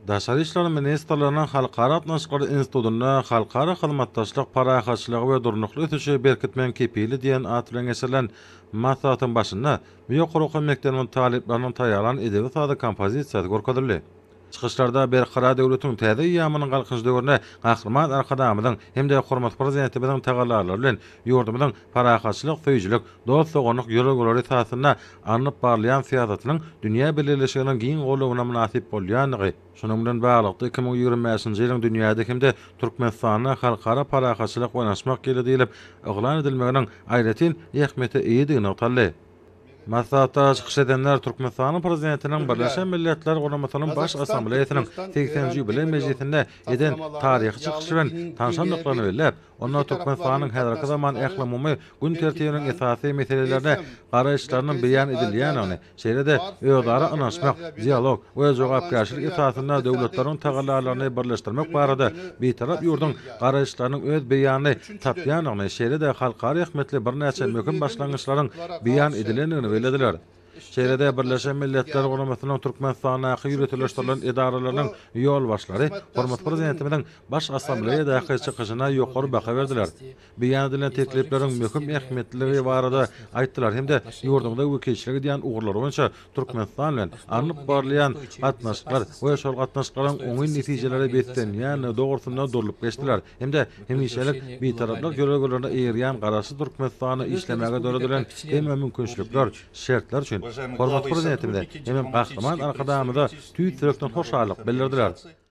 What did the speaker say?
Daşary işler ministrliginiň Halkara gatnaşyklary institutynda Halkara hyzmatdaşlyk, parahatçylygy we durnukly ösüşi berkitmegiň kepili diýen at bilen geçirilen maslahatyň başynda bu ýokary okuw mekdebiniň talyplarynyň taýýarlan edebi-sazly kompozisiýasy görkezildi. Çykyşlarda Berkarar döwletiň täze eýýamynyň Galkynyş döwründe Gahryman Arkadagymyzyň hem-de hormatly Prezidentimiziň tagallalary bilen ýurdumyzyň parahatçylyk söýüjilik, dost-doganlyk ýörelgeleri esasynda alnyp barylýan syýasatynyň dünýä bileleşiginiň giň goldawyna mynasyp bolýandygy, şunuň bilen baglylykda, 2025-nji ýylyň dünýäde hem-de Türkmenistanda Halkara parahatçylyk we ynanyşmak ýyly diýlip yglan edilmeginiň aýratyn ähmiýete eýedigi nygtaldy. Maslahatda çykyş edenler Türkmenistanyň Prezidentiniň Birleşen Milletler Guramasynyň Baş Assambleýasynyň segseninji ýubileý mejlisinde eden taryhy çykyşy bilen tanşandyklaryny belläp, onda Türkmenistanyň häzirki zaman ählumumy gün tertibiniň esasy meselelerine garaýyşlarynyň beýan edilýändigini, şeýle-de özara ynanyşmak, dialog we jogapkärçilik esasynda döwletleriň tagallalaryny birleşdirmek barada Bitarap ýurduň garaýyşlarynyň öz beýanyny tapýandygyny, şeýle-de halkara ähmiýetli birnäçe möhüm başlangyçlaryň beýan edilendigini bellediler. Şeýle-de Birleşen Milletler Guramasynyň Türkmenistandaky ýöriteleşdirilen edaralarynyň ýolbaşçylary hormatly Prezidentimiziň Baş Assambleýadaky çykyşyna ýokary baha berdiler. Beýan edilen teklipleriň möhüm ähmiýetliligi barada aýtdylar hem-de ýurdumyzda wekilçilik edýän ugurlary boýunça Türkmenistan bilen alnyp barylýan gatnaşyklar we şol gatnaşyklaryň oňyn netijelere beslenýändigi dogrusynda durlup geçdiler hem-de hemişelik Bitaraplyk ýörelgelerine eýerýän Garaşsyz Türkmenistanda işlemäge döredilen hemme mümkinçilikler, şertler üçin hormatly Prezidentimize hemem Gahryman Arkadagymyza tüýs ýürekden hoşallyk bildirdiler.